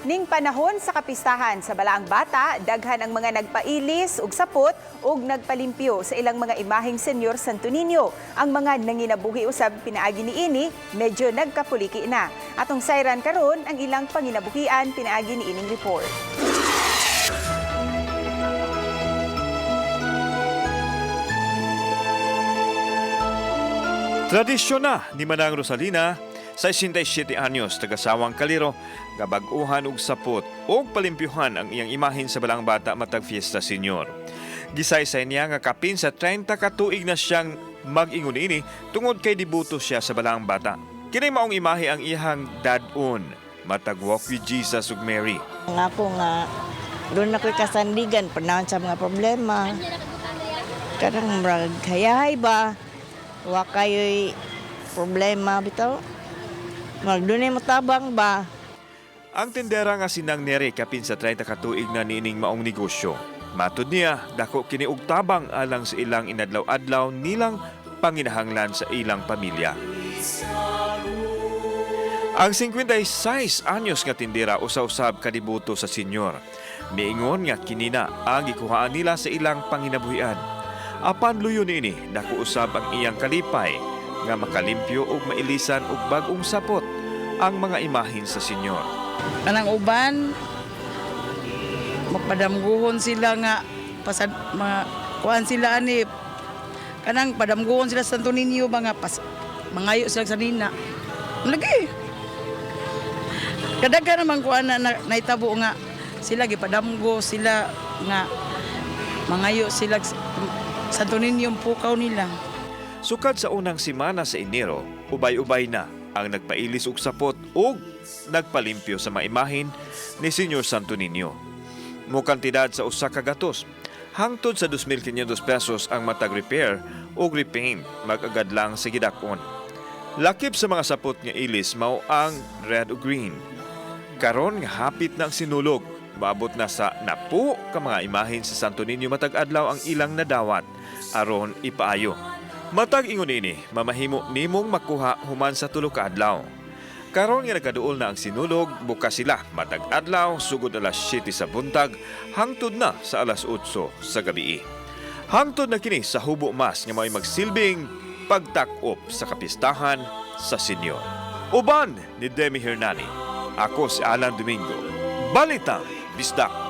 Ning panahon sa kapistahan sa Balaang Bata, daghan ang mga nagpailis ug sapot ug nagpalimpyo sa ilang mga imaheng Senyor Santo Niño. Ang mga nanginabuhi usab pinaagi niini, medyo nagkapuliki na. Atong sayran karon ang ilang panginabuhian pinaagi niining report. Tradisyon na ni Manang Rosalina sa 67 anyos taga-sawang Kaliro nga bag-uhan og sapot og palimpyuhan ang iyang imahen sa Balaang Bata matag Fiesta Senior. Gisaysay niya nga kapin sa 30 ka tuig na siyang mag-ingon ini tungod kay debuto siya sa Balaang Bata. Kini maong imahe ang iyang dad-on matag Walk with Jesus ug Mary. Nga ako nga, doon ako'y kasandigan, panahon sa mga problema. Karang murag hayahay ba? Wa kayo'y problema bitaw. Murag doon mo tabang ba? Ang tindera nga sinang Neri kapin sa 30 ka tuig na niining maong negosyo. Matud niya, dako kini og tabang alang sa ilang inadlaw-adlaw nilang panginahanglan sa ilang pamilya. Ang 56 anyos nga tindera usa-usab kadibuto sa senyor. Miingon nga kinina ang gikuhaan nila sa ilang panginabuhian. Apan luyo niini, dako usab ang iyang kalipay nga makalimpyo ug mailisan og bag-ong sapot ang mga imahin sa senyor. Kanang uban mapadamguhon sila nga pasad mga kuan sila ani kanang padamguhon sila sa Santo Niño mga pas, mangayo sila sa nina lagi kadaghan naman kuan na naitabo nga sila gipadamgo sila nga mangayo sila sa Santo Niño ang pukaw nila. Sukad sa unang simana sa Enero, ubay-ubay na ang nagpailis og sapot ug nagpalimpyo sa mga imahin ni Senyor Santo Niño. Mukantidad sa usa ka gatos, hangtod sa 2,500 pesos ang matag repair ug repaint mag-agad lang sa gidak-on. Lakip sa mga sapot nga ilis mao ang red ug green. Karon nga hapit na ang sinulog, maabot na sa napu ka mga imahin sa Santo Niño matag adlaw ang ilang nadawat aron ipaayo. Matag ingon ini, mamahimo nimong makuha human sa tulo ka adlaw. Karon nga nagkaduol na ang sinulog, bukas sila matag adlaw sugod alas 7 sa buntag hangtod na sa alas 8 sa gabi. Hangtod na kini sa hubo mas nga mao'y magsilbing pagtak-op sa kapistahan sa senyor. Uban ni Demi Hernani. Ako si Alan Domingo. Balitang Bisdak.